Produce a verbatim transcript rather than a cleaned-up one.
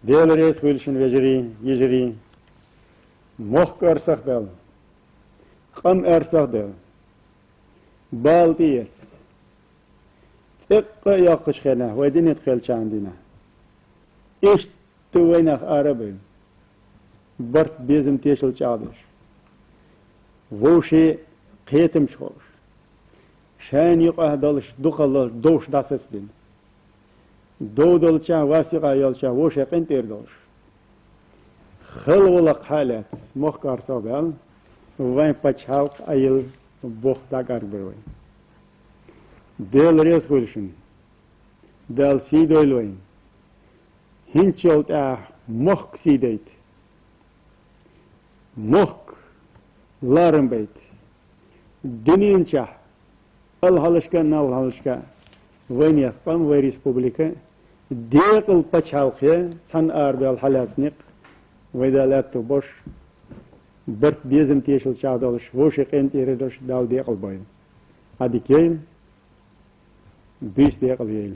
Дела реза хуьлда шуна, вежарий, йижарий. Мохк арсах бел, къам арсах бел, бала тӀеэц. ЦӀеккъа а йоккхачу хенахь, вай динан тӀе хилчахьана дийнахь, иштта вайнах ара а бевлла, барт, безам, тешал чӀагӀдеш, вовшийн кхетамаш хууш, шайна юкъахь долуш дукхалла довш дӀасацбина, дов долчохь, вас юкъахь йолчохь вовшийн къинтӀера долуш, хала гӀуллакх хьа а лаьцна, мохк арсах бел, вайн пачхьалкх а йилла, бух дӀакӀаргбира вай. Дела реза хуьлда шуна. Дала сий дойла вайна. ХӀинцачул тӀаьхьа мохк сий дайта, мохк ларам байта. Дуьненчохь, алхьалашка а, налхалашка а, вайнех къам, вай республика декъала пачхьалкх я, цхьана арабевлла хьалаьцна некъ, вай Дала аьтто болуш, барт, безам, тешал чӀагӀдолуш, вовшийн къинтӀера долуш Дала декъала бойла. Ӏадика йойла, буьйса декъала йойла.